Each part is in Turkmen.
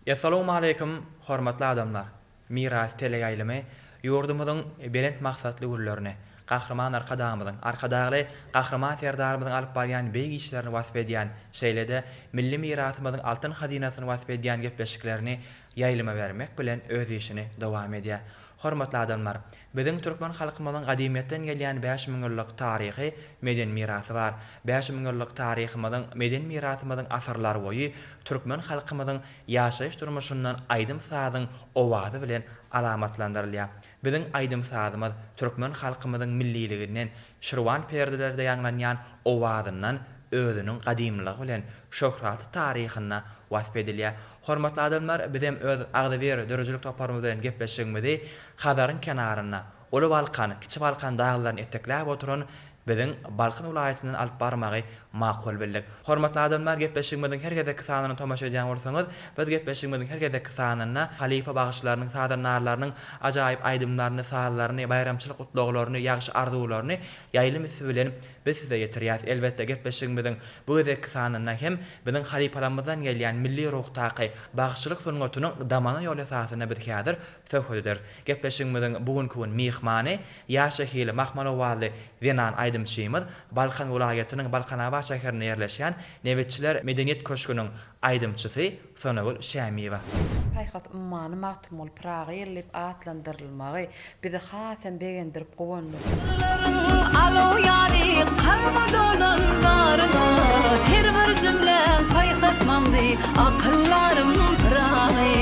Essalawmaleýkim hormatly adamlar! Miras teleýaýlymy ýurdumyzyň belent maksatly günlerini, Gahryman Arkadagymyzyň, Arkadagly Gahryman Serdarymyzyň alyp barýan beýik işlerini wasp edýän, şeýle-de milli mirasymyzyň altyn hazynasyny wasp edýän gepleşiklerini ýaýlyma bermek bilen öz işini dowam edýär. Hormatly adamlar! Biziň türkmen halkymyzyň gadymyýetden gelýän 5000 ýyllyk taryhy, medeni mirasy bar. 5000 ýyllyk taryhymyzyň, medeni mirasymyzyň asyrlarboýy türkmen halkymyzyň ýaşaýyş-durmuşyndan aýdym-sazyň owazy bilen alamatlandyrylýar. Biziň aýdym-sazymyz türkmen halkymyzyň milliliginden, şirwan perdelerde ýaňlanýan owazyndan özüniň gadymlygy bilen şöhratly taryhynda wasp edilýär. Hormatly adamlar, bizem öz agzybir döredijilik toparymyz bilen gepleşigimizi Hazaryň kenarynda, Uly Balkan, Kiçi Balkan daglaryny etekläp oturan biziň Balkan welaýatyndan alyp barmagy makul bildik. Hormatly adamlar, gepleşigimiziň her gezekki sanyna tomaşa edýän bolsaňyz, biz gepleşigimiziň her gezekki sanynda halypa bagşylarynyň, sazandarlarynyň ajaýyp aýdymlaryny, sazlaryny, baýramçylyk gutlaglaryny, ýagşy arzuwlaryny ýaýlym üsti bilen biz size ýetirýäs. Elbetde, gepleşigimiziň bu gezekki sanynda hem biziň halypalarymyzdan gelýän milli ruhdaky bagşyçylyk sungatynyň damana ýoly esasynda biz häzir söhbet ederis. Gepleşigimiziň bu günki gün myhmany, ýaş zehili mahmal owazly zenan aýdymçymyz, Balkan welaýatynyň Balkanabat şäherinde ýerleşýän Nebitçiler medeniýet köşgüniň aýdymçysy Sonagül Şämiýewa. Paýhas ummany Magtymguly Pyragy ýyly diýip atlandyrylmagy bizi has hem begendirip guwandyrdy. Syrlaryň alow ýaly kalba dolan baryňa, Her bir jümläň paýhas maňzy, akyldarym Pyragy.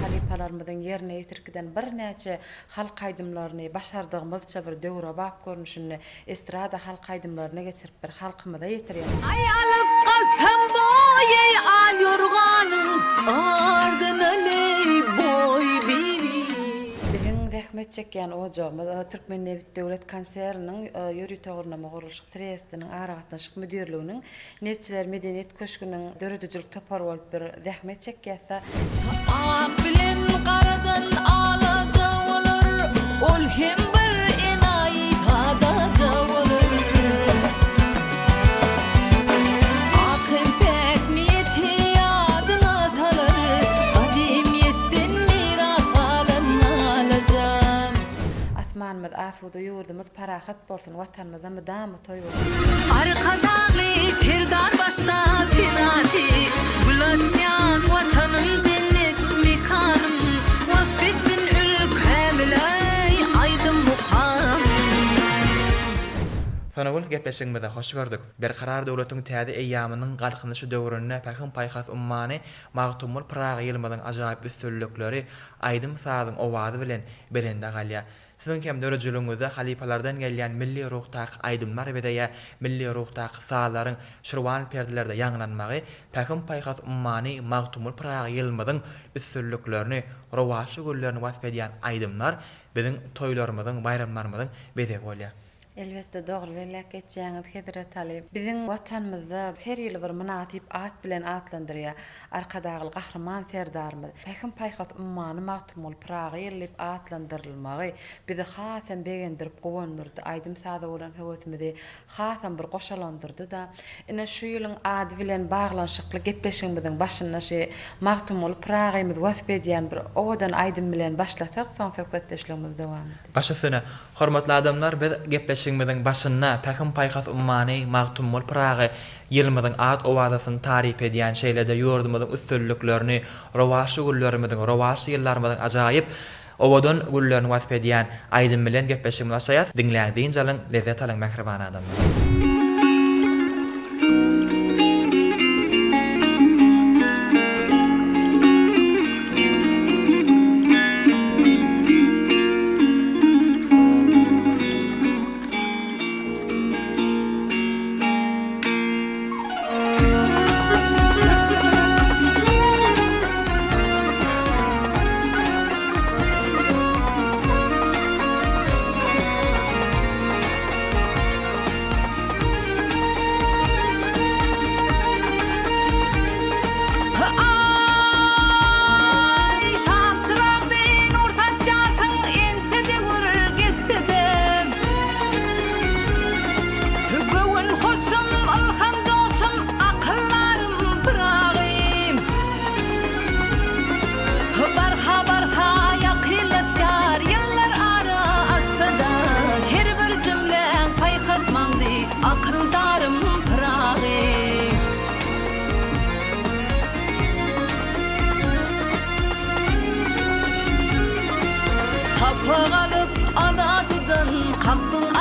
Halypalarymyzyň ýerine ýetirip giden birnäçe halk aýdymlaryny başardygymyzça bir döwrebap görnüşinde estrada halk aýdymlaryna geçirip bir halkymyza ýetirýär. Aý alyp gaçsam boýy al ýorganyň ardyna leý boý bibi. Biziň zähmet çekýän ojagymyz Türkmennebit döwlet konserniniň ýörite gurnama gurluşyk trestiniň aragatnaşyk müdirliginiň Neftçiler medeniýet köşgüniň döredijilik topary bolup bir zähmet çekýäs-de. Ak bilen garadan alaja bolar, Ol hem bir enaýy sadaja bolar. Ak hem päk niýeti ýadyňa salar, Gadymyýetden miras galan alajam. Asmanymyz asuda, ýurdumyz parahat bolsun, Watanymyzda mydama toý bolsun. Arkadagly Serdar başda penasy, Gül açýan Watanym jennet mekanym, Wasp etsin ülkämileý aýdym mukam. Sonagül gepleşigimize hoş gördük. Berkarar döwletiň täze eýýamynyň Galkynyşy döwründe Pähim-paýhas ummany Magtymguly Pyragy ýylymyzyň ajaýyp üstünlikleri aýdym-sazyň owazy bilen belende galýar. Siziň hem döredijiligiňizde halypalardan gelýän milli ruhdaky aýdymlar bezeýär, milli ruhdaky sazlaryň şirwan perdelerde ýaňlanmagy pähim-paýhas ummany Magtymguly Pyragy ýylymyzyň üstünliklerini, rowaçly günlerini wasp edýän aýdymlar biziň toýlarymyzyň, baýramlarymyzyň bezegi bolýar. Elbetde dogry belläp geçýäňiz Hezretaly. Biziň Watanymyzda her ýyly bir mynasyp at bilen atlandyrýar. Arkadagly Gahryman Serdarymyz Pähim-paýhas ummany Magtymguly Pyragy ýyly diýip atlandyrylmagy bizi hasam begendirip guwandyrdy, aýdym-saza bolan höwesimizi hasam bir goşalandyrdy-da. Ine şu ýylyň ady bilen baglanyşykly gepleşigimiziň başynda şu Magtymguly Pyragymyzy wasp edýän bir owadan aýdym bilen başlasak, soň söhbetdeşligimizi dowam ederis. Baş üstüne. Hormatly adamlar, biz gepleşigimiziň başynda Pähim-paýhas ummany Magtymguly Pyragy ýylymyzyň at-owazasyny taryp edýän, şeýle-de ýurdumyzyň üstünliklerini, rowaçly günlerimiziň, rowaçly ýyllarymyzyň ajaýyp, owadan günlerini wasp edýän aýdym bilen gepleşigimizi açaýas. Diňläň, dynç alyň, lezzet alyň mähriban adamlar!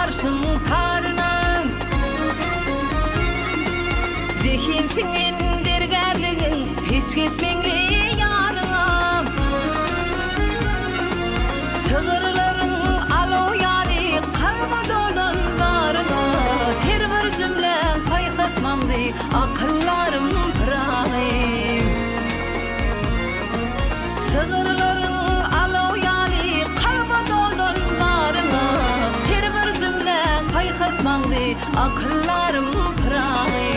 Arşyň taryna. Zehin siňen zergärligiň peşgeş meňli ýaryňa. Şygyrlaryň alaw ýaly kalba dolan zaryňa. Her bir jümläň paýhas maňzy, akyldarym Pyragy. Şygyrlaryň alaw ýaly kalba dolan zaryňa, Her bir jümläň paýhas maňzy, akyldarym Pyragy.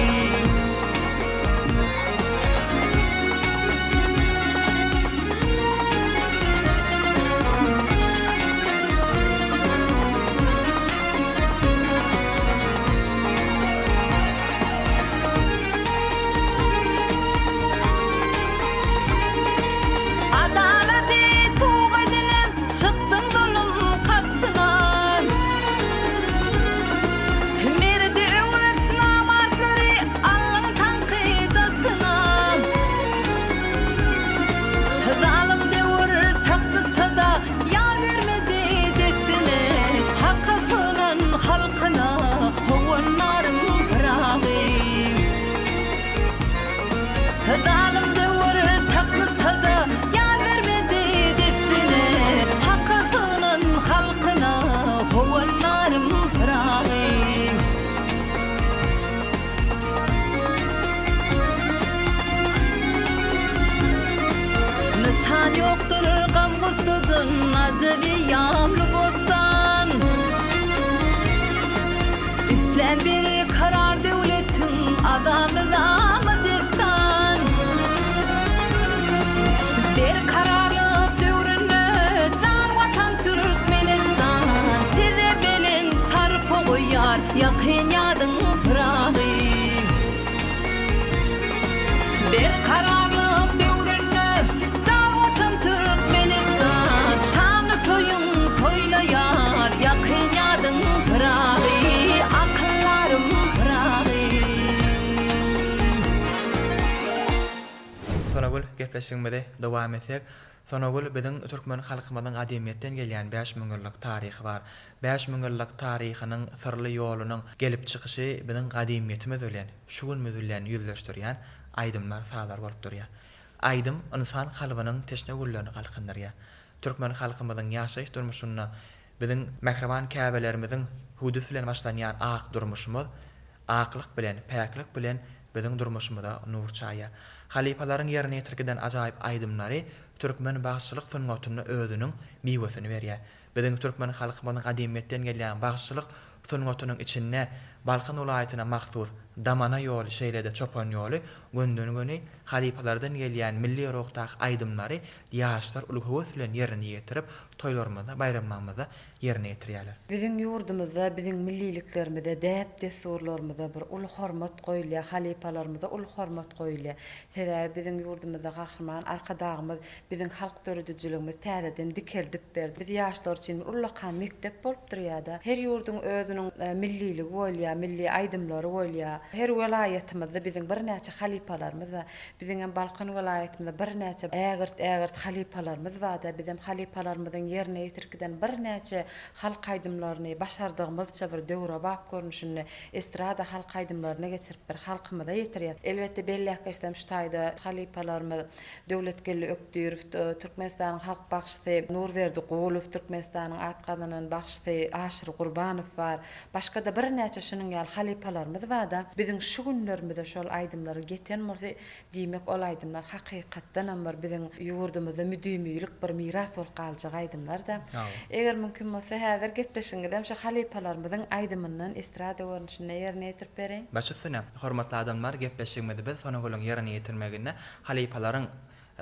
Adalaty tug edinip, çykdyň zulum gapysyna. Merdi öwüp namartlary aldyň tankyt astyna. Zalym döwür çaknyşsa-da, ýar bermedi dessine. Haka sygynan halkyna howandarym Pyragy. Zalym döwür çaknyşsa-da, ýar bermedi dessine. Haka sygynan halkyna howandarym Pyragy. Nyşan ýokdur gam-gussadan, ajy ýamly bossan. Islän berer karar döwletiň azal nyzamy dessan. Berkararlyk döwründe jan Watan Türkmenistan Size belent sarpa goýýar ýakyn ýadyň Pyragy. Berkararlyk döwründe jan Watan Türkmenistan Şanly toýuň toýlaýar ýakyn ýadyň Pyragy akyldarym Pyragy. Sonagül gepleşigimizi dowam etsek. Sonagül biziň türkmen halkymyzyň gadymyýetden gelýän 5000 ýyllyk taryhy bar. 5000 ýyllyk taryhynyň syrly ýolunyň gelip çykyşy biziň gadymyýetimiz bilen, şu günümiz bilen ýüzleşdirýän aýdymlar, sazlar bolup durýar. Aýdym ynsan kalbynyň teşne güllerini galkyndyrýar. Türkmen halkymyzyň ýaşaýyş durmuşynda biziň mähriban käbelerimiziň hüwdüsi bilen başlanýan ak durmuşymyz aklyk bilen, päklik bilen biziň durmuşymyza nur çaýýar. Halypalaryň ýerine ýetirip giden ajaýyp aýdymlary türkmen bagşyçylyk sungatynda özüniň miwesini berýär. Biziň türkmen halkymyzyň gadymyýetden gelýän bagşyçylyk sungatynyň içinde Balkan welaýatyna mahsus Damana ýoly şeýle-de Çopan ýoly gönden-göni halypalardan gelýän milli ruhdaky aýdymlary ýaşlar uly höwes bilen ýerine ýetirip, toýlarymyzda, baýramlarymyzda ýerine ýetirýärler. Biziň ýurdumyzda biziň milliliklerimize, däp-dessurlarymyza bir uly hormat goýulýar, halypalarymyza uly hormat goýulýar. Sebäbi biziň ýurdumyzda Gahryman Arkadagymyz biziň halk döredijiligimizi täzeden dikeldip berdi. Biz ýaşlar üçin bir ullakan mekdep bolup durýar-da. Her ýurduň özüniň milliligi bolýar, milli aýdymlary bolýar. Her welaýatymyzda biziň birnäçe halypalarymyz bar. Biziňem Balkan welaýatymyzda birnäçe ägirt-ägirt halypalarymyz bar-da. Bizem halypalarymyzyň ýerine ýetirip giden birnäçe halk aýdymlaryny başardygymyzça bir döwrebap görnüşinde estrada halk aýdymlaryna geçirip bir halkymyza ýetirýäs. Elbetde belläp geçsem şu taýda halypalarymyz Döwletgeldi Ökdirow, Türkmenistanyň halk bagşysy Nurberdi Gulow, Türkmenistanyň at gazanan bagşysy Aşyr Gurbanow bar. Başga-da birnäçe şunuň ýaly halypalarymyz bar-da. Biziň şu günlerimize şol aýdymlar ýeten bolsa, diýmek ol aýdymlar hakykatdanam bir biziň ýurdumyzda müdimilik bir miras bolup galjak aýdymlar-da. Eger mümkin bolsa häzir gepleşigiňizem şu halypalarymyzyň aýdymyndan estrada görnüşinde ýerine ýetirip bereýin. Baş üstüne, hormatly adamlar, gepleşigimizi biz Sonagülüň ýerine ýetirmeginde Halypalaryň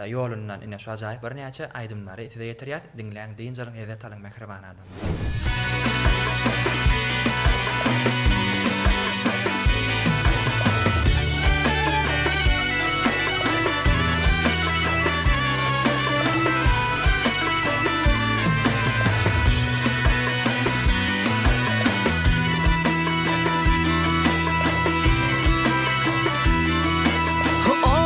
ýolundan ine şu ajaýyp birnäçe aýdymlary size ýetirýäs. Diňläň, dynç alyň, lezzet alyň mähriban adamlar. Ho-o,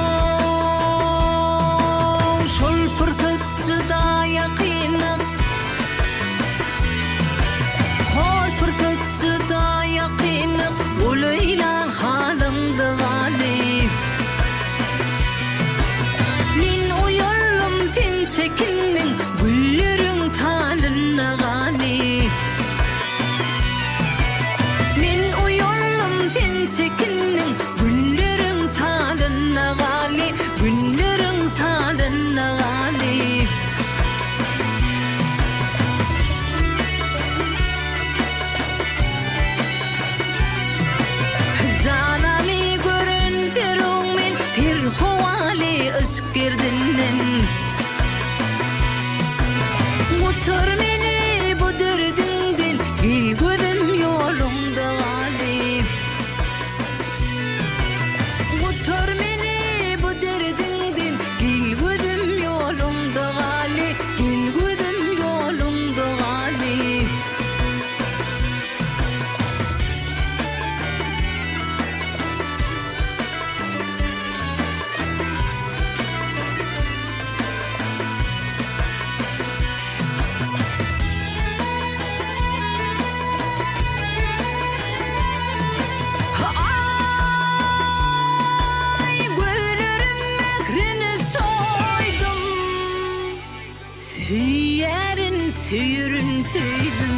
şol pursat juda ýakyndyk. Hol pursat. çekindiň Gülleriň salynda gany. Men uýaldym sen çekindiň Günleriň salynda galy Günleriň salynda galy. Janany gören seruň men Ter howaly yşk gerdinden. Gutar meni bu derdiňden Gel gözüm ýoluňda galy. Gutar meni bu derdiňden Gel gözüm ýoluňda galy Gel gözüm ýoluňda galy. Aý gözlerim mährini çoýdum Söýýärin söýerin söýdüm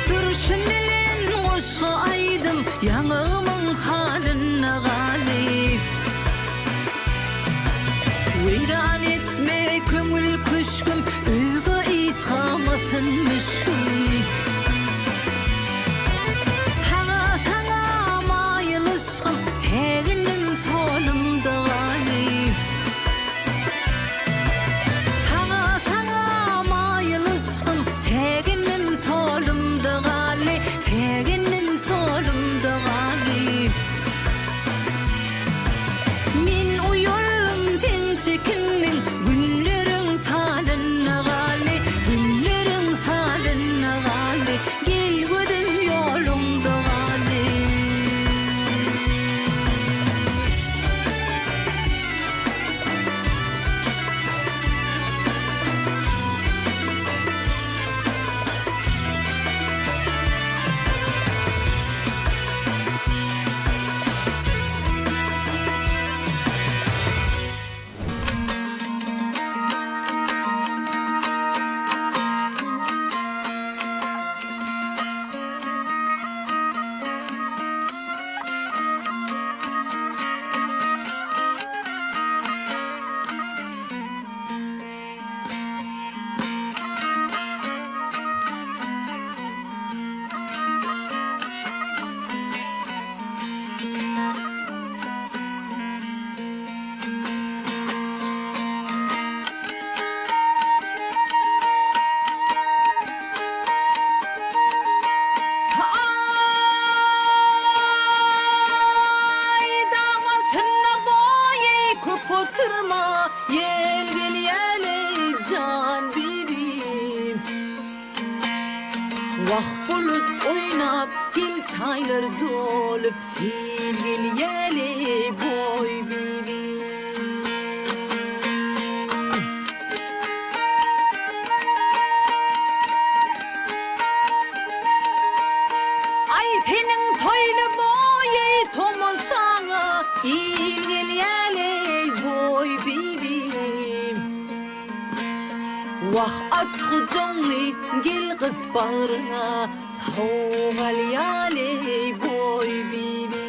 Durşum bilen goşgy aýdym Ýaňagymyň halyna galyp Weýran etme köňül köşgüm, Özge ysgamasyn müşgüm. Saňa, saňa maýyl yşgym, Sägindim solumda galyp. Saňa, saňa maýyl yşgym, Sägindim solumda galy, Sägindim solumda galyp. Men uýaldym sen çekindiň Günleriň salynda galdy Günleriň salynda galdy Gel gözüm ýoluňda galdy. Aý, dag başynda boýy köp oturma, Ýel gelýän-eý, jan bibim. Wah bulut oýnap gel çaýlar dolup sil gelýäli boý bibi. Aý seniň toýly boýy tomaşaňa il gelýäli boý bibi. Wah aç gujagyňy gel gys bagryňa sowuk alýaly boý bibi.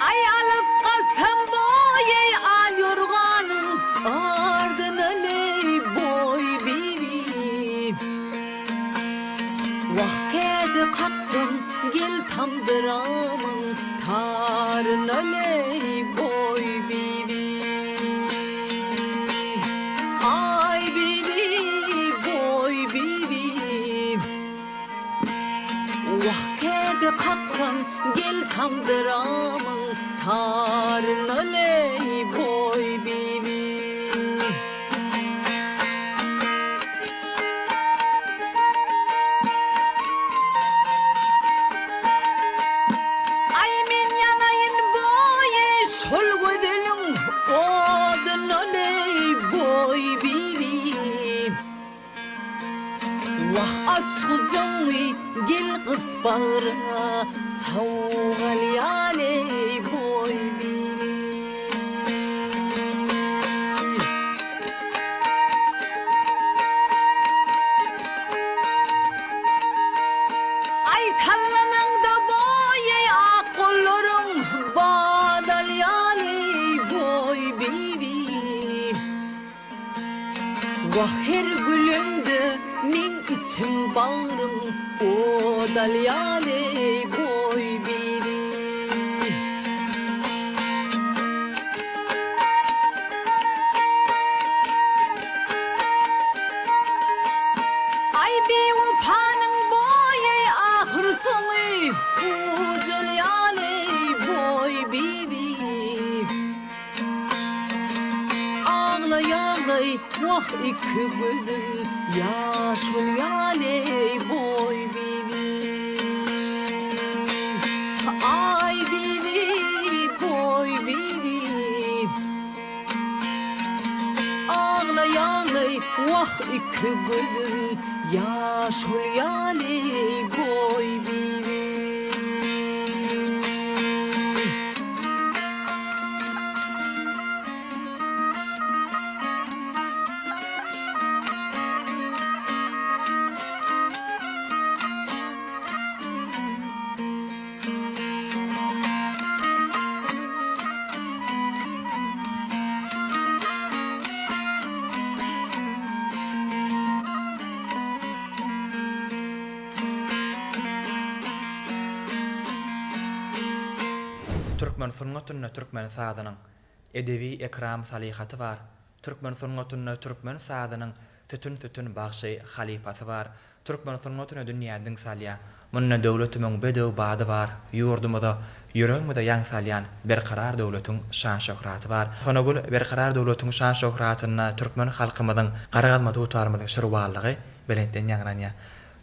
Aý alyp gaçsam boýy al ýorganyň ardyna leý boý bibi. Wah kädi kaksam gel tamdyramyň taryna leý boý bibi. Aý bibi boý bibi. Wah kädi kaksam gel tamdyramyň taryna leý boý bibi. Aý men ýanaýyn boýy şol gözeliň oduna leý boý bibi. Wah aç gujagyňy gel gys bagryňa Sowgalýan-eý boý bibi. Aý sallanaňda boýy ak gollaryň Badalýan-eý boý bibi. Wah her güleňde meň içim bagrym ot alýan-eý boý bibi. Aý biwepanyň boýy ahyr soňy gujalýan-eý boý bibi. Aglaý-aglaý wah iki gözüm ýaş bolýan-eý boý bibi. Aý bibi boý bibi. Aglaý-aglaý wah iki gözüm ýaş bolýan-eý boý bibi. Türkmen sungatynda türkmen sazynyň edebi ekram salyhaty bar. Türkmen sungatynda türkmen sazynyň sütün-sütün bagşy halypasy bar. Türkmen sungatyna dünýä diň salýar. Munda döwletimiň bedew bady bar. Ýurdumyza, ýüregimize ýaň salýan Berkarar döwletiň şan-şöhraty bar. Sonagül Berkarar döwletiň şan-şöhratynda türkmen halkymyzyň gara gazma dutarymyzyň şirwallygy belentden ýaňlanýar.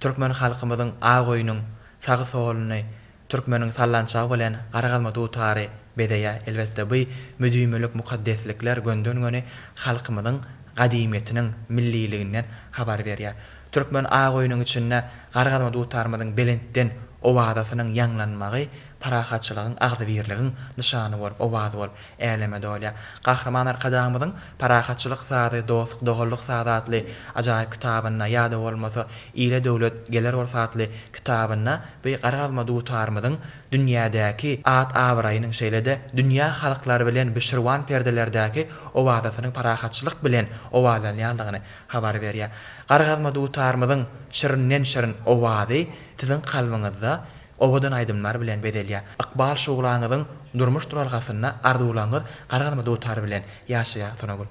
Türkmen halkymyzyň ak öýüniň sagy-soluny Türkmeniň sallançagy bilen gara gazma dutary bezeýär. Elbetde, bu müdimilik mukaddeslikler gönden-göni halkymyzyň gadymyýetiniň, milliliginden habar berýär. Türkmen ak öýüniň içinde gara gazma dutarymyzyň belentden owazasynyň ýaňlanmagy parahatçylygyň, agzybirligiň nyşany bolup, owazy bolup äleme dolýar. Gahryman Arkadagymyzyň Parahatçylyk sazy, dostluk, doganlyk sazy atly ajaýyp kitabynda ýa-da bolmasa Ile döwlet geler bolsa atly kitabynda bu garagazma dutarymyzyň dünýädäki at-abraýynyň şeýle-de dünýä halklary bilen bu şirwan perdelerdäki owazasynyň parahatçylyk bilen owazlanýandygyny habar berýär. Garagazma dutarymyzyň şirinden-şirin owazy siziň kalbyňyzda owadan aýdymlar bilen bezelýär. Ykbal şuglaňyzyň durmuş duralgasynda arzuwlaryňyz garagazma dutar bilen ýaşaýar Sonagül.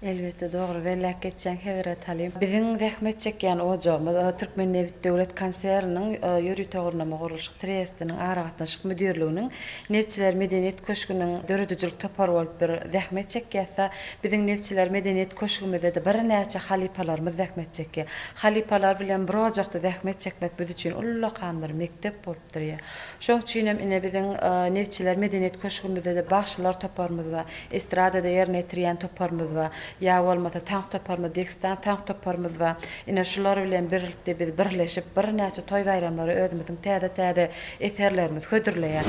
Elbetde, dogry belläp geçýäň, Hezretaly. Biziň zähmet çekýän ojagymyz Türkmennebit döwlet konserniniň Ýörite gurnama gurluşyk trestiniň aragatnaşyk müdirliginiň Neftçiler medeniýet köşgüniň döredijilik topary bolup bir zähmet çekýäs-de, biziň Neftçiler medeniýet köşgümizde-de birnäçe halypalarymyz zähmet çekýär. Halypalar bilen bir ojakda zähmet çekmek biz üçin ullakan bir mekdep bolup durýar. Şoň üçin hem ine biziň Neftçiler medeniýet köşgümizde-de bagşylar toparymyz bar. Estradada ýerine ýetirýän toparymyz bar. Ýa bolmasa tans toparymyz, Degstan tans toparymyz bar. Ine şular bilen birlikde biz birleşip birnäçe toý-baýramlara özümiziň täze-täze eserlerimizi hödürleýäris.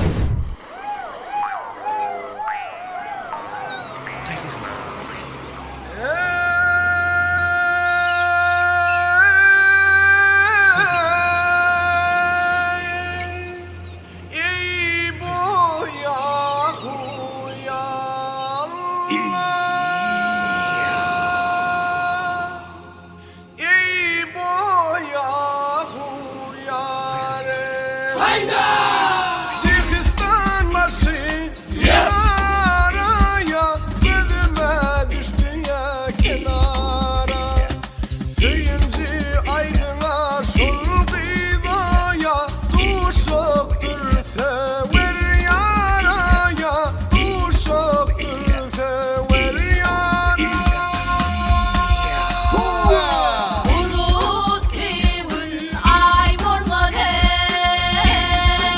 Eý bu Eý bu Dehistan marşy Kenara Gözüme düşdi ýa kenara Söýünji aýdyňa şol gyza Duşakdyr söwer ýara Duşakdyr söwer ýara. Bulutly gün aý bolmaz heý.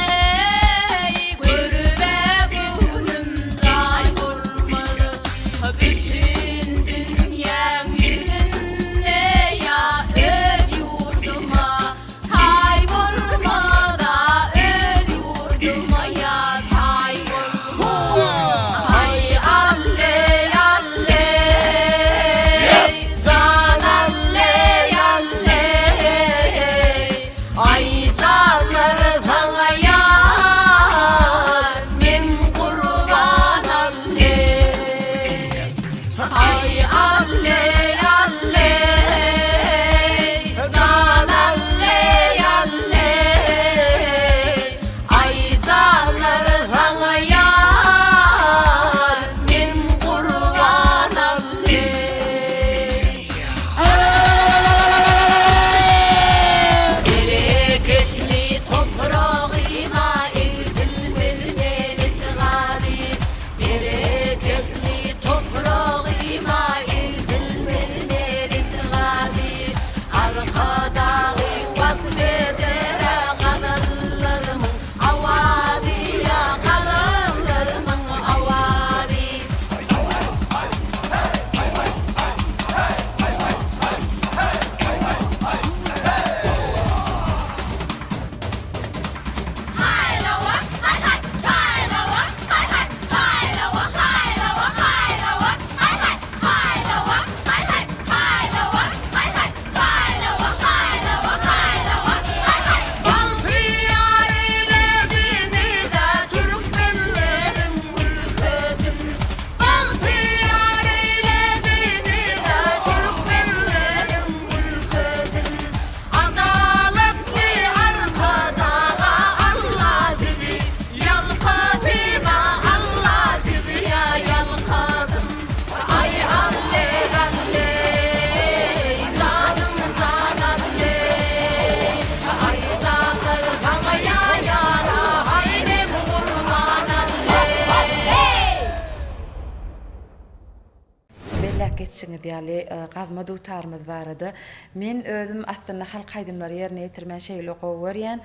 geçişiňiz ýaly gazma dutarymyz barada. Men özüm aslynda halk aýdymlary ýerine ýetirmän şeýle gowy görýän.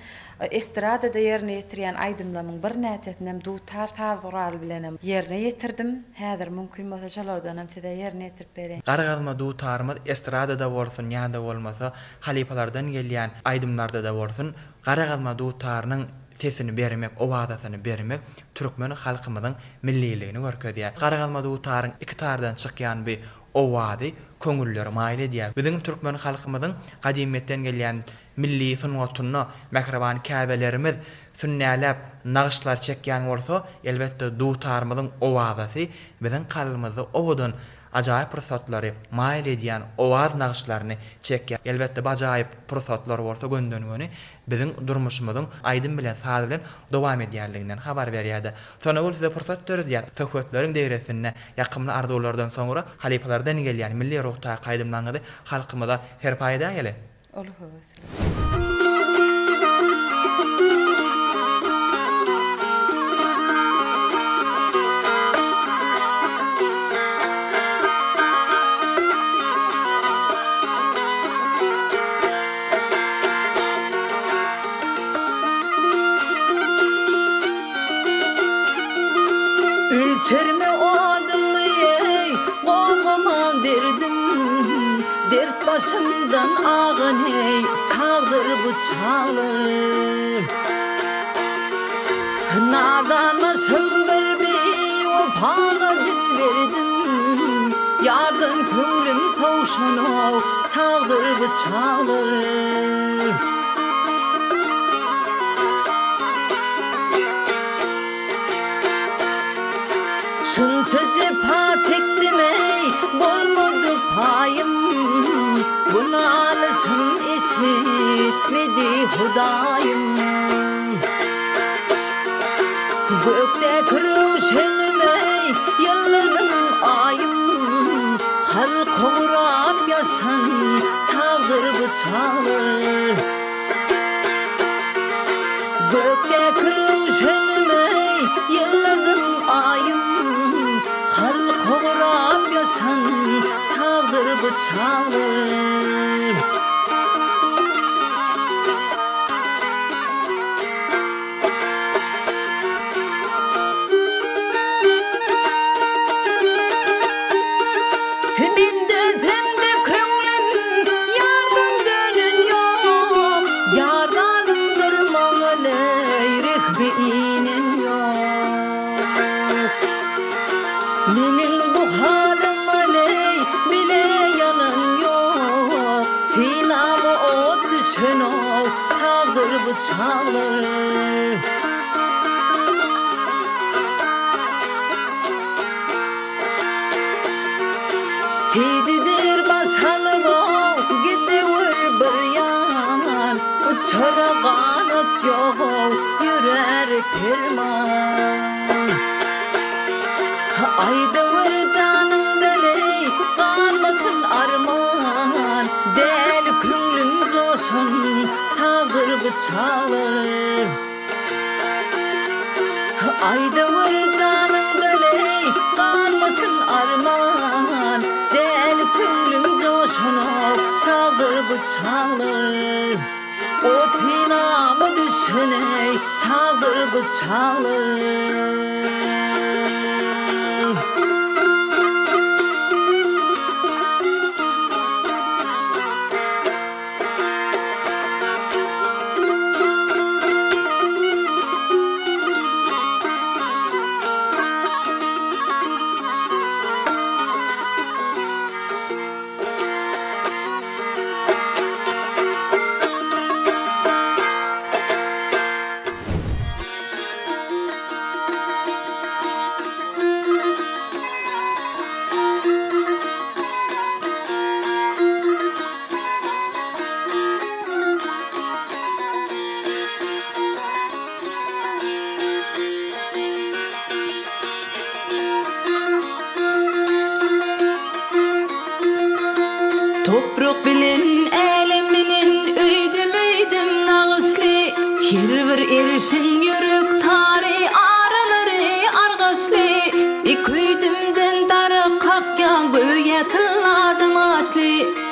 Estradada ýerine ýetirýän aýdymlarymyň birnäçesinem dutar saz guraly bilenem ýerine ýetirdim. Häzir mümkin bolsa şolardanam size ýerine ýetirip bereýin. Gargazma dutarymyz estradada bolsun ýa-da bolmasa halypalardan gelýän aýdymlarda-da bolsun garagazma dutarynyň sesini bermek, owazasyny bermek türkmen halkymyzyň milliligini görkezýär. Garagazma dutaryň iki tardan çykýan bi owazy köňülleri maýyl edýär. Biziň türkmen halkymyzyň gadymyýetden gelýän milli sungatynda mähriban käbelerimiz sünnäläp nagyşlar çekýän bolsa, elbetde dutarymyzyň owazasy biziň kalbymyzda owadan ajaýyp pursatlary maýyl edýän owaz nagyşlaryny çekýär. Elbetde bu ajaýyp pursatlar bolsa gönden-göni biziň durmuşymyzyň aýdym bilen, saz bilen dowam edýänliginden habar berýär-de. Sonagül size pursat döredýär. Söhbetleriň degresinde ýakymly arzuwlardan soňra halypalardan gelýän milli ruhdaky aýdymlaryňyzy halkymyza serpaý edäýeli. Uly höwes bilen. Ülçerme odumy eý, gozgamaň derdim, Dert başymdan agan eý, çagdyr bu çaglar. Nadan başym bir biwepaga dil berdim, Ýardan köňlüm sowşanok, çagdyr bu çaglar. Şunça jepa çekdim eý, bolmady paýym, Bu nalyşym eşitmedi Hudaýym. Gökdäki röwşenim eý, ýyldyzym, aýym, Halka gurap ýaşan çagdyr bu çaglar. Gökdäki röwşenim eý, ýyldyzym, aýym, Halka gurap ýaşan çagdyr bu çaglar. Men dönsem-de köňlüm ýardan dönen ýok, Ýardanymdyr maňa leý rehmi inen ýok. Meniň bu halyma leý bile ýanan ýok, Synama ot düşenok çagdyr bu çaglar. Seýdidir baş alyp-ow, gidiwer bir ýan, Uçara ganat ýog-ow, ýörär perman. Aýdawer janyň beleý, galmasyn arman, Däli köňlüm joşan çagyr bu çaglar. Aýdawer janyň beleý, galmasyn arman, Däli köňlüm joşanok, çagyr bu çaglar. Ot synama düşen-eý, çagyr bu çaglar.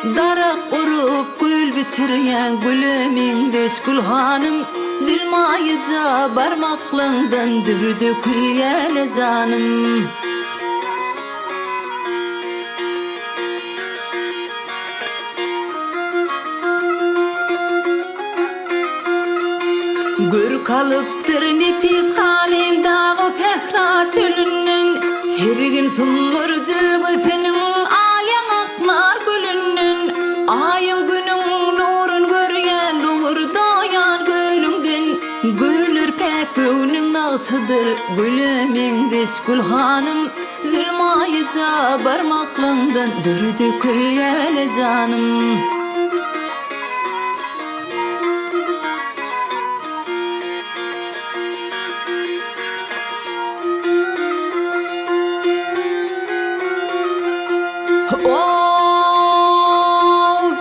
Darak urup gül bitirýäň güle meňzeş Gülhanym Zülmaýyja barmaklaňdan dür dökülýäle janym. Görk alypdyr nepis halyň dag-u-sähra çölünden, Sergin sumbar jülgesiniň al ýaňaklar gülünden, Aýyň-Günüň nurun görýän nur doýan gölüňden, Güller päk göwnüň nagşydyr, güle meňzeş Gülhanym, Zülmaýyja barmaklaňdan dür dökülýäle janym. Ow,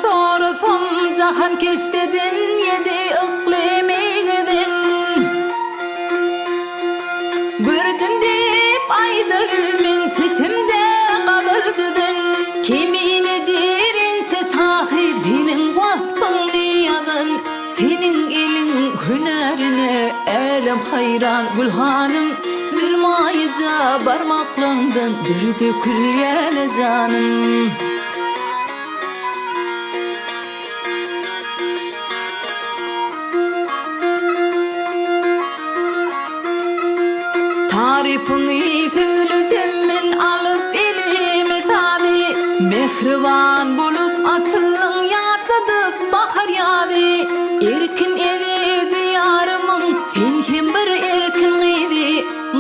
sorasam jahankeşdeden ýedi yklymy gezen. Gördüm diýip aýdabilmen çetimde gazal düzen. Keminedir inçe şahyr seniň waspyňny ýazan. Seniň eliň hünärine älem haýran Gülhanym. Zülmaýyja barmaklaňdan dür dökülýäle janym. Tarypyňy söýlesem men alyp elime sazy, Mähriban bolup açyldyň ýatladyp bahar ýazy. Erkin eziz Diýarymyň sen hem bir erkin gyzy,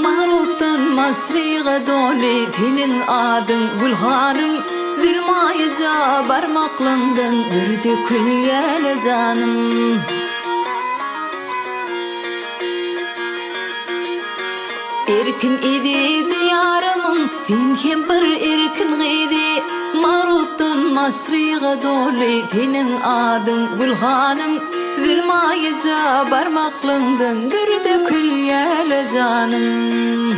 Magrupdan maşryga doly seniň adyň Gülhanym. Zülmaýyja barmaklaňdan dür dökülýäle janym. Erkin eziz Diýarymyň sen hem bir erkin gyzy, Magrupdan maşryga doly seniň adyň Gülhanym. Zülmaýyja barmaklaňdan dür dökülýäle janym.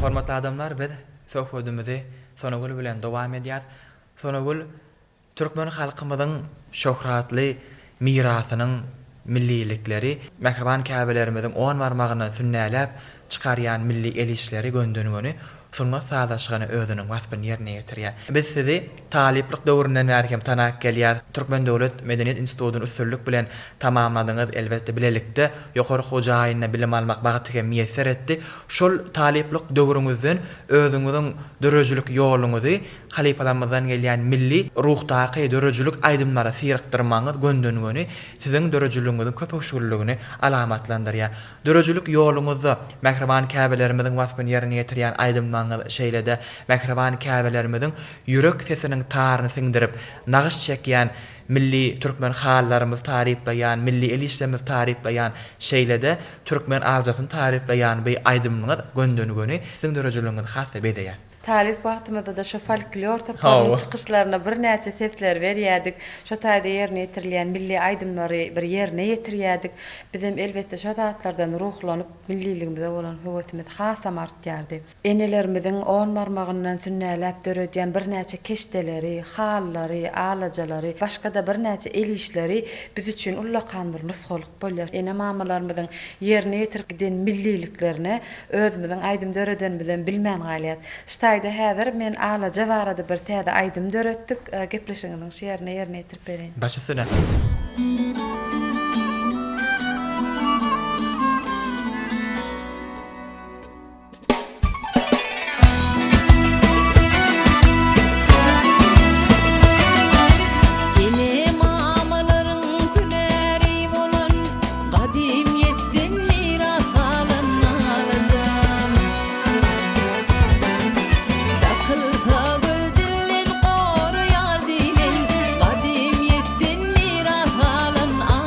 Hormatly adamlar biz söhbedimizi Sonagül bilen dowam edýäs. Sonagül Türkmen halkymyzyň şöhratly mirasynyň millilikleri, mähriban käbelerimiziň on barmagyndan sünnäläp çykarýan milli el işleri gönden-göni sungat sazlaşygyna özüniň waspyny ýerine ýetirýär. Biz sizi talyplyk döwründen bäri hem tanap gelýäris. Türkmen döwlet medeniýet institutyny üstünlik bilen tamamladyňyz, elbetde, bilelikde ýokary okuw jaýynda bilim almak bagty hem miýesser etdi. Şol talyplyk döwrüňizden özüňiziň döredijilik ýoluňyzy Halypalarymyzdan gelýän milli ruhdaky döredijilik aýdymlara syrykdyrmagyňyz gönden-göni siziň döredijiligiňiziň köpöwüşginligini alamatlandyrýar. Döredijilik ýoluňyzda mähriban käbelerimiziň waspyny ýerine ýetirýän aýdymlaryňyz şeýle-de mähriban käbelerimiziň ýürek sesiniň taryny siňdirip, nagyş çekýän milli türkmen halylarymyzy taryplaýan, milli el işlerimizi taryplaýan, şeýle-de türkmen aljasyny taryplaýan bu aýdymyňyz gönden-göni siziň döredijiligiňizi has-da bezeýär. Talyp wagtymyzda-da şo folklor toparynyň çykyşlaryna birnäçe sesleri berýärdik. Şo taýda ýerine ýetirilýän milli aýdymlary bir ýerine ýetirýärdik. Bizem elbetde şo zatlardan ruhlanyp, milliligimize bolan höwesimiz hasam artýardy. Enelerimiziň on barmagyndan sünnäläp döredýän birnäçe keşdeleri, halylary, alajalary, başga-da birnäçe el işleri biz üçin ullakan bir nusgalyk bolýar. Ene-mamalarymyzyň ýerine ýetirip giden milliliklerine Özümiziň aýdym döredenimizem bilmän galýas. Ştaýda häzir men alaja barada bir täze aýdym döretdik. Gepleşigiňiziň şu ýerine ýerine ýetirip bereýin. Baş üstüne. Ene-mamalaryň hünäri bolan Gadymyýetden miras galan alajam. Dakylsa göz dilden goraýar diýlen, Gadymyýetden miras galan alajam.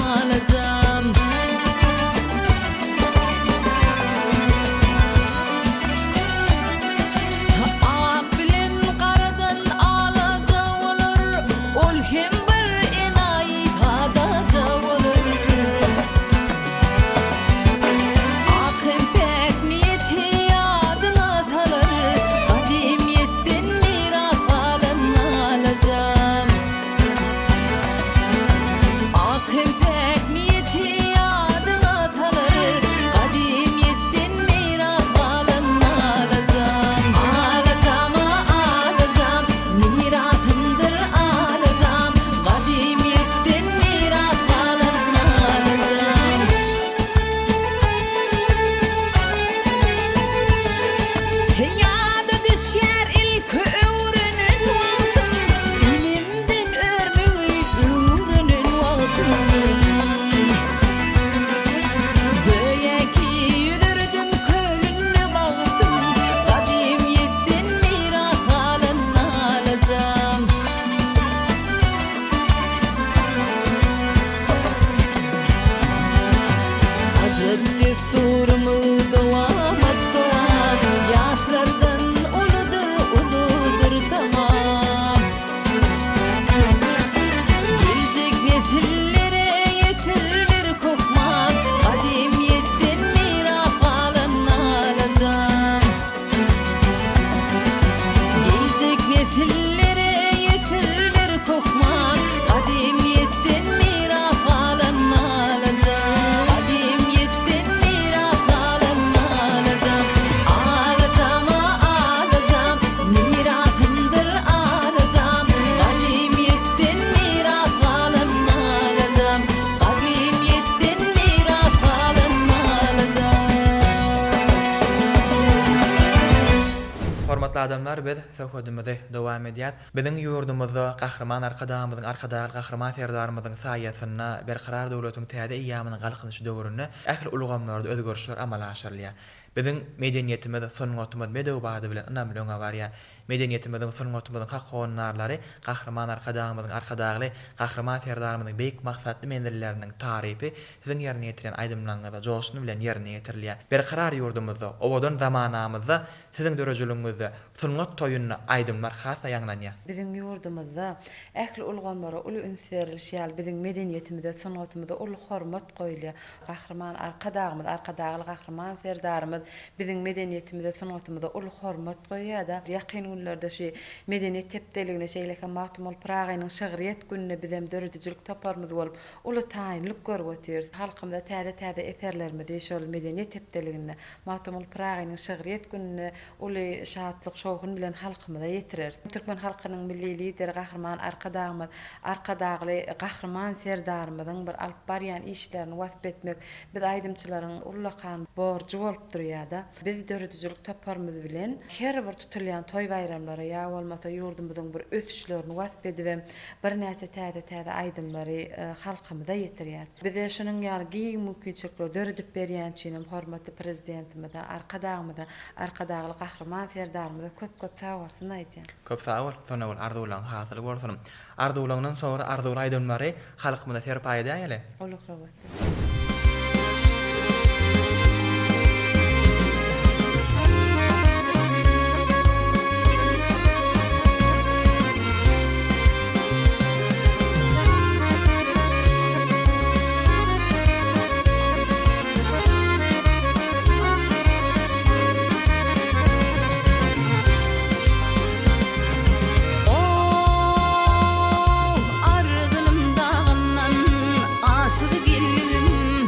dostlar biz söhbedimizi dowam edýäs. Biziň ýurdumyzda Gahryman Arkadagymyzyň, Arkadagly Gahryman Serdarymyzyň saýasynda Berkarar döwletiň täze eýýamynyň Galkynyşy döwründe ähli ulgamlarda özgerişler amala aşyrylýar. Biziň medeniýetimiz, sungatymyz bedew bady bilen ynamly öňe barýar. Medeniýetimiziň, sungatymyzyň hak howandarlary Gahryman Arkadagymyzyň, Arkadagly Gahryman Serdarymyzyň beýik maksatly menzilleriniň tarypy siziň ýerine ýetirýän aýdymlaryňyzda joşgun bilen ýerine ýetirilýär. Berkarar ýurdumyzda, owadan zamanamyzda siziň döredijiligňizde sungat toýunda aýdymlar has-da ýaňlanýar. Biziň ýurdumyzda ähli ulgamlara uly üns berilişi ýaly, biziň medeniýetimize, sungatymyza uly hormat goýulýar. Gahryman Arkadagymyz, Arkadagly Gahryman Serdarymyz biziň medeniýetimize, sungatymyza uly hormat goýýar-da. Ýakyn günlerde şu Medeniýet hepdeligine, şeýle hem Magtymguly Pyragynyň şygryýet gününe bizem döredijilik toparymyz bolup uly taýynlyk görüp otyrys. Halkymyza täze-täze eserlerimizi şol Medeniýet hepdeliginde, Magtymguly Pyragynyň şygryýet gününde uly şatlyk-şowhun bilen halkymyza ýetireris. Türkmen halkynyň Milli Lideri Gahryman Arkadagymyz, Arkadagly Gahryman Serdarymyzyň bir alyp barýan işlerini wasp etmek biz aýdymçylaryň ullakan borjy bolup durýar-da. Biz döredijilik toparymyz bilen her bir tutulýan toý-baýramlara ýa bolmasa ýurdumyzyň bir ösüşlerini wasp edibem birnäçe täze-täze aýdymlary halkymyza ýetirýäris. Bize şunuň ýaly giň mümkinçilikleri döredip berýäni üçinem hormatly Prezidentimize, Arkadagymyza, Arkadagly Gahryman Serdarymyza köp-köp sagbolsun aýdýan. Köp sag bol, Sonagül arzuwlaň hasyly bolsun. Arzuwlaňdan soňra arzuwly aýdymlary halkymyza serpaý edäýeli. Uly höwes. Oh, Arzylym dagyndan aşyp geldim.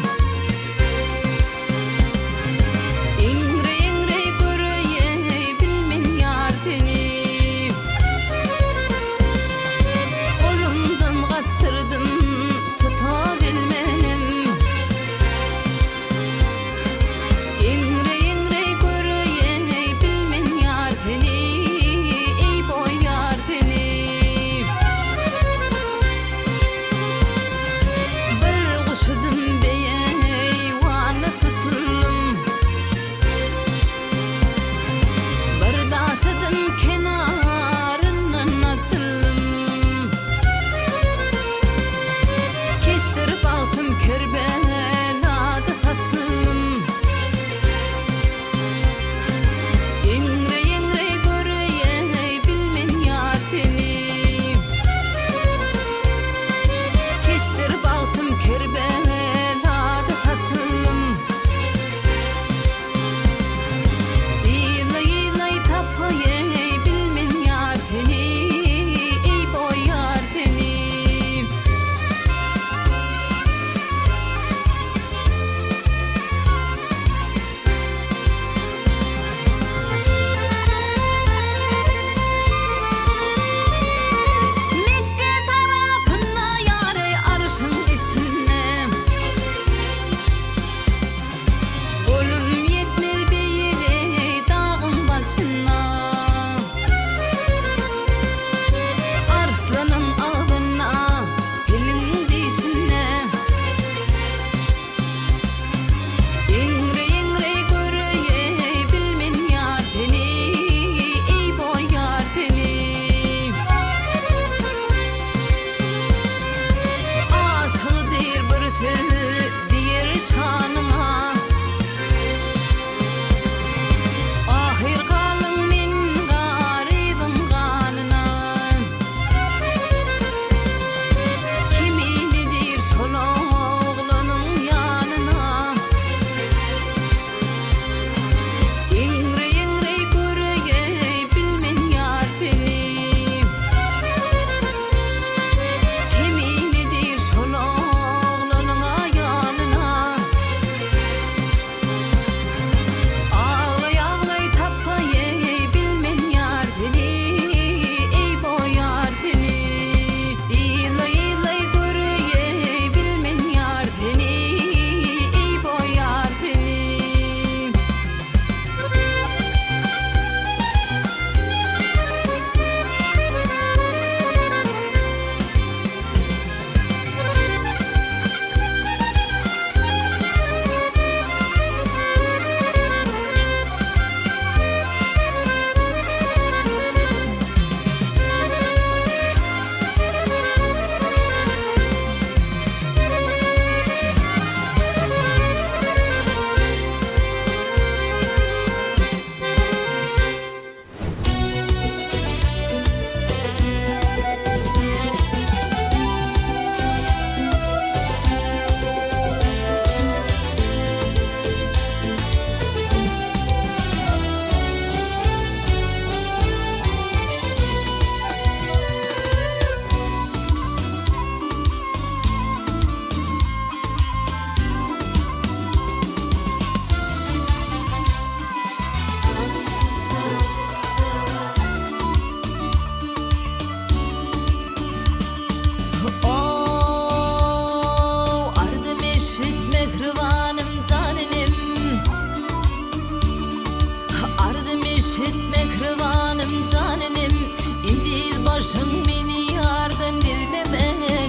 Gaşyň meni ýardan gizleme,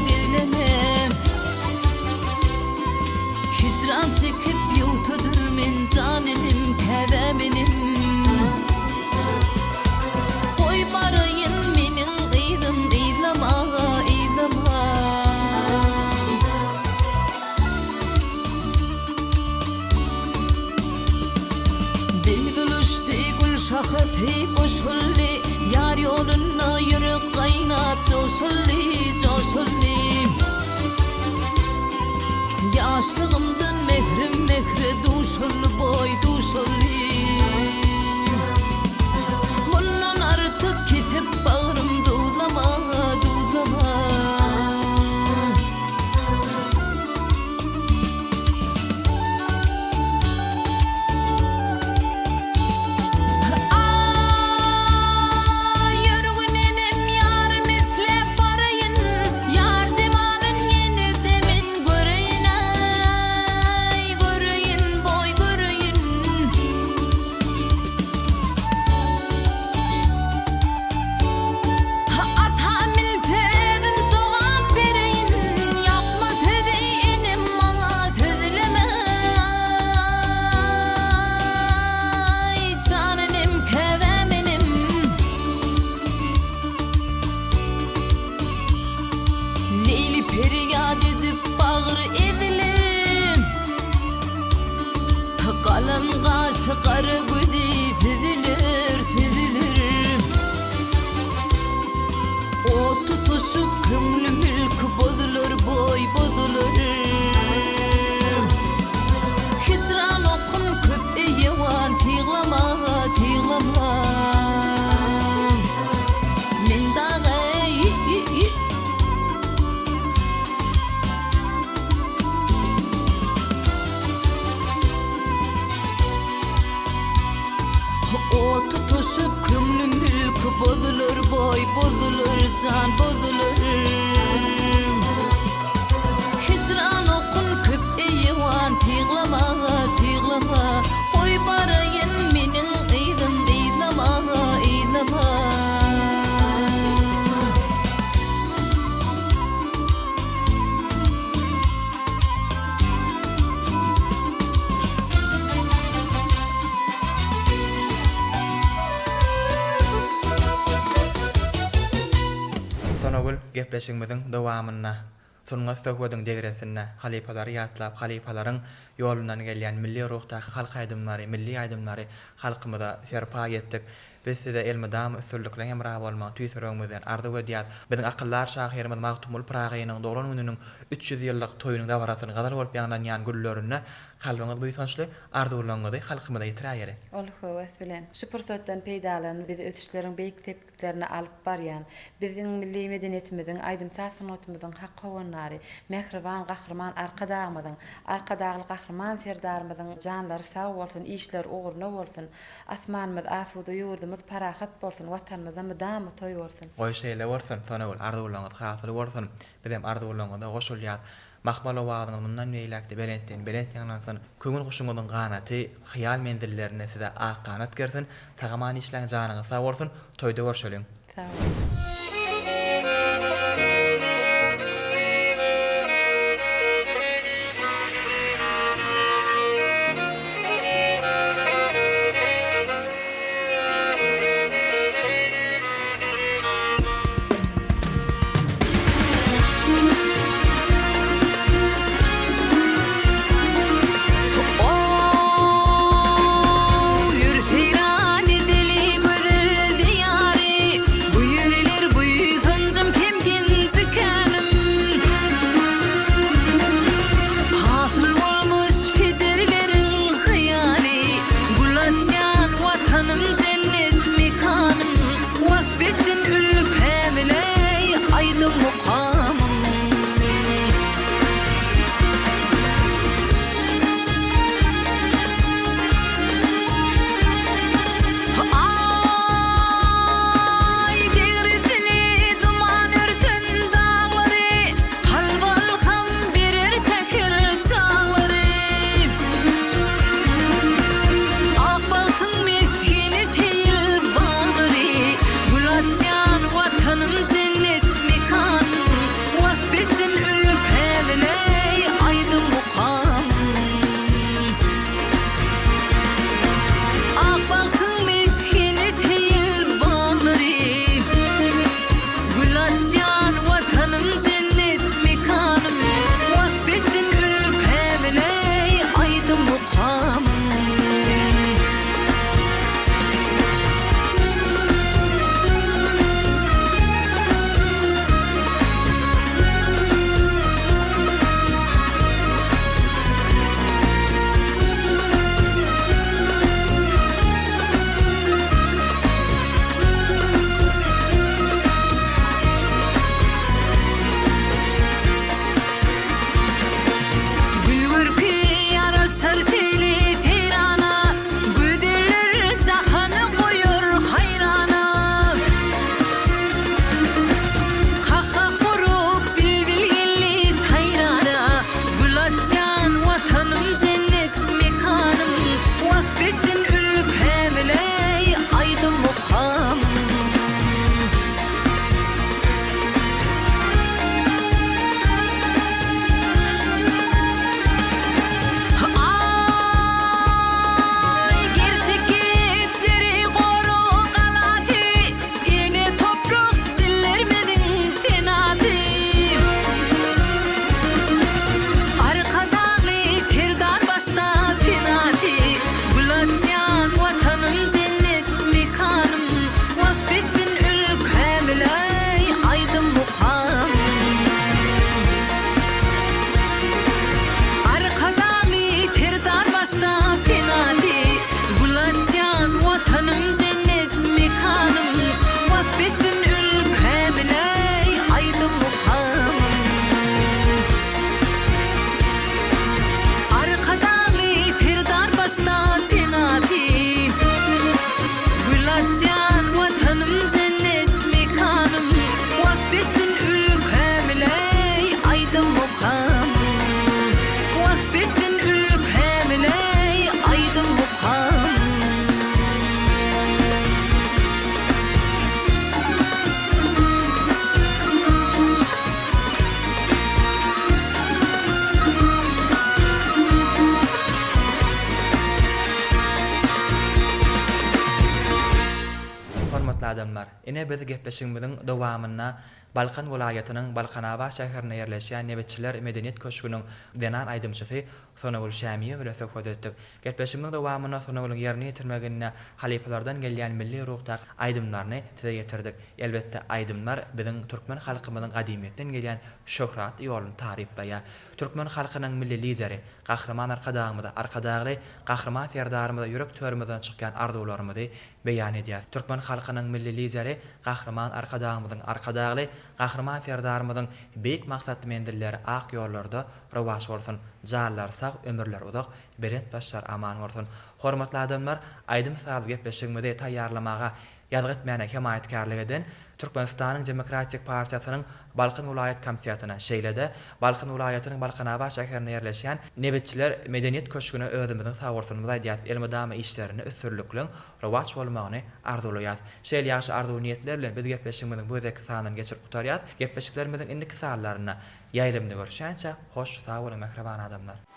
gizleme. Hijran çekip ýuwtudyr men jan inim, käbäm inim. Goý baraýyn meniň yzym yzlama, yzlama. Bilbil uçdy, gül şahasy goşuldy, Ýar ýolunda ýürek gaýnap joşuldy, joşuldy. Ýaşlygymdan mährim mähre duşuldy, boý duşuldy. Mundan artyk kesip bagrym duzlama, duzlama. Aý, ýörgün enem ýarym isläp baraýyn, Ýar jemalyn ýene-de men göreýin-aý, Göreýin, boý göreýin. Atam bilsezim jogap bereýin, Ýakma sözi enem maňa sözleme. Aý, jan enem, käbäm enem. Leýli perýat edip bagry eziler. Galam gaşy gara gözi süzüler, süzüler. Ot tutuşyp köňli mülki bozular, boý bozular. Hijran okun köp eýewan tyglama, tyglama. Men dagy Ot tutuşyp köňlüm mülki bozular, boý bozular, jan bozular. Hijran okun köp eýewan tyglama, tyglama. Goý baraýyn meniň yzym yzlama, yzlama. Sonagül gepleşigimiziň dowamynda sungat söhbediň degresinde halypalary ýatlap, halypalaryň ýolundan gelýän milli ruhdaky halk aýdymlary, milli aýdymlary halkymyza serpaý etdik. Biz size elmydama üstünlikli hemra bolmagy tüýs ýüregimizden arzuw edýäs. Biziň akyldar şahyrymyz Magtymguly Pyragynyň doglan gününiň 300 ýyllyk toýunyň dabarasyny gazal bolup ýaňlanýan günlerinde kalbyňyz buýsançly arzuwlaryňyzy halkymyza ýetiräýeli. Ol höwes bilen, Şu pursatdan peýdalanyp, bizi ösüşleriň beýik sepgitlerine alyp barýan, biziň milli medeniýetimiziň, aýdym-saz sungatymyzyň hak howandary, mähriban Gahryman Arkadagymyzyň, Arkadagly Gahryman Serdarymyzyň janlary sag bolsun, işleri ugruna bolsun, Asmanymyz asuda ýurdumyz parahat bolsun Watanymyzda mydama toý bolsun. Goý şeýle bolsun Sonagül arzuwlaryňyz hasyl bolsun bizem arzuwlaryňyza goşulýas mahmal owazyňyz mundan beýläkde belentden belent ýaňlansyn köňül guşuňyzyň ganaty hyýal menzillerinde size ak ganat gersin sag-aman işläň janyňyz sag bolsun toýda görşeliň. Sag boluň. Ow, ýür seýran edeli gözel diýary, Bu ýerler mukam. Wasp etsin ülkämi-leý aýdym mukam. Hormatly adamlar, ine biz gepleşigimiziň dowamynda Balkan welaýatynyň Balkanabat şäherinde ýerleşýän Nebitçiler medeniýet köşgüniň zenan aýdymçysy Sonagül Şämiýewa bilen söhbet etdik. Gepleşigimiziň dowamynda Sonagülüň ýerine ýetirmeginde halypalardan gelýän milli ruhdaky aýdymlaryny size ýetirdik. Elbetde, aýdymlar biziň türkmen halkymyzyň gadymyýetden gelýän şöhratly ýoluny taryplaýar. Türkmen halkynyň Milli Lideri, Gahryman Arkadagymyza, Arkadagly Gahryman Serdarymyza ýürek törümizden çykýan arzuwlarymyzy beýan edýär. Türkmen halkynyň Milli Lideri Gahryman Arkadagymyzyň, Arkadagly Gahryman Serdarymyzyň beýik maksatly menzilleri ak ýollarda rowaç bolsun, janlary sag, ömürleri uzak, belent başlary aman bolsun! Hormatly adamlar, aýdym-sazly gepleşigimizi taýýarlamaga ýazgy etmäne hemaýatkärlik eden Türkmenistanyň Demokratik partiýasynyň Balkan welaýat komitetine, şeýle-de Balkan welaýatynyň Balkanabat şäherinde ýerleşýän Nebitçiler medeniýet köşgüne özümiziň sagbolsunymyzy aýdýas, elmydama işlerinde üstünlikliň rowaç bolmagyny arzuwlaýas. Şeýle ýagşy arzuw-niýetler bilen biz gepleşigimiziň bu gezekki sanyny geçirip gutarýas. Gepleşiklerimiziň indiki sanlarynda ýaýlymda görüşýänçä, hoş sag boluň mähriban adamlar!